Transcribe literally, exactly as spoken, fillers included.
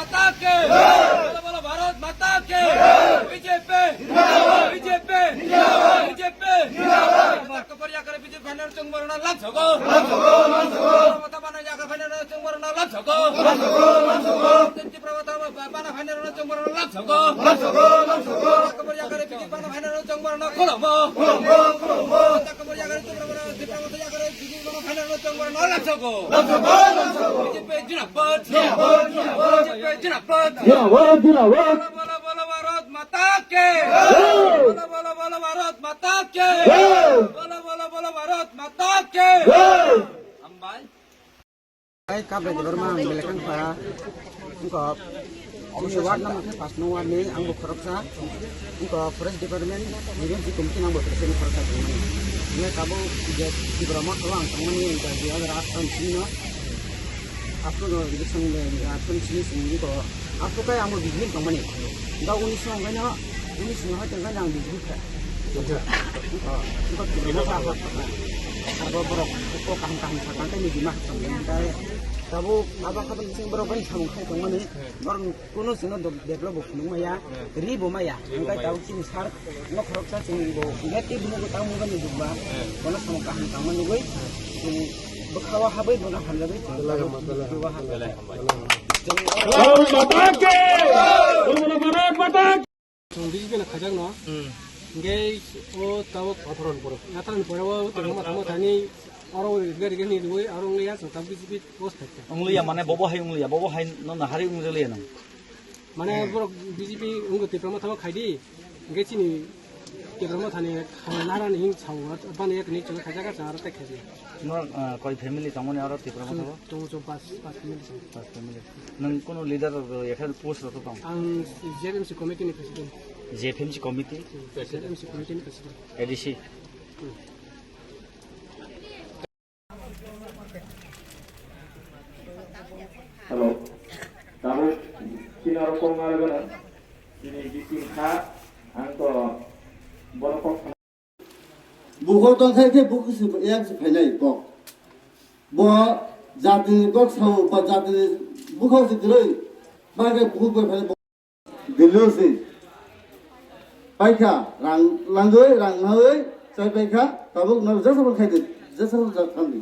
माता के। बोलो, बोलो, भारत माता के। BJP. BJP. BJP. Chakapar yakare B J P final chwng borokno lamsogo. Lamsogo, lamsogo. Tipra Motha bana yakare final chwng borokno lamsogo. Lamsogo, lamsogo. Tipra Motha bana final chwng borokno lamsogo. Lamsogo, lamsogo. Chakapar yakare B J P bana final chwng borokno khulumgo. Khulumgo, khulumgo. Chakapar yakare Tipra Motha, Tipra Motha yakare B J P bana final chwng borokno lamsogo. Lamsogo, lamsogo. B J P jinabad. Jinabad, jinabad. B J P jinabad. Jinabad, jinabad. Bolo, bolo, bolo, Bharat Mata ke! Jai! Bolo, bolo, bolo, Bharat Mata ke! Jai! Bolo, bolo, bolo, Bharat Mata ke! Jai! Hambai. Ai, Kabrai Debbarma, ang belai khang kha. Wngkha, chini ward number khe paanch nong ward ni, ang bo khoroksa. Wngkha, forest department, emergency committee ni ang bo president khoroksa tongmani. Hwnkhai tabuk je Tipra Motha o ang tongmani, wngkha, dui hazar aat sal ni simi no. After no election le, election sini sini ko. After kai amo bigin tong mani. Da unis no kai no, unis no hai tong kai ang bigin ka. Ko, ko kiri mo ka ha. Arbo borok ko kaham kaham sa kan kai ni dima tong kai. Tabu aba khatung sing borok bai samung khai tong mani. Borok kuno sino develop bo phunung maya, ri bo maya. Ang kai tabu sini sar no khoroksa sini bo. Ngai ti buno ko tamu bai ni dukba. Kono samung kaham tong mani goi. Bwkha-o habwi bono hamjagwi chwng tabuk bwkha-o hamjagwi. Bharat Mata ki! Bolo Bharat Mata ki! Chwng B J P no khajak no. Hmm. Hingke o tabuk Yatharani pore o tongma thangma thani oro o rwgari gani rwui aro wngya chwng tabuk B J P post thakya. Wngya mane bobo hai wngya, bobo hai no nahari wngya le nang. Mane borok B J P wngwi Tipra Motha o khai di, hingke chini Tipra Motha ni narani hing sao, bani ek ni chwng khaijak, chwng aro tei khaijak. Norok, ah, koi family tongmani aro Tipra Motha o? Tongo chwng pas, pas family tongo. Pas family. Nwng kunu leader rok ya khe post rok tong? Ang Z F M C committee ni president. Z F M C committee? Z F M C committee ni president. A D C? Hmm. Hello. Tabuk chini oro kok narwgana. Chini bising kha, ang to borok kok. Bukhok tong khai khe bukhuk se yak se phainai kok. Bo jatini kok sao ba jatini bukhok se kwrwi. Ba khe bukhuk bai phainai. Delhi se paikha, rang langwi, rang nangwi, chai paikha, tabuk no jesa phano khaidi, jesa phano jak thangdi.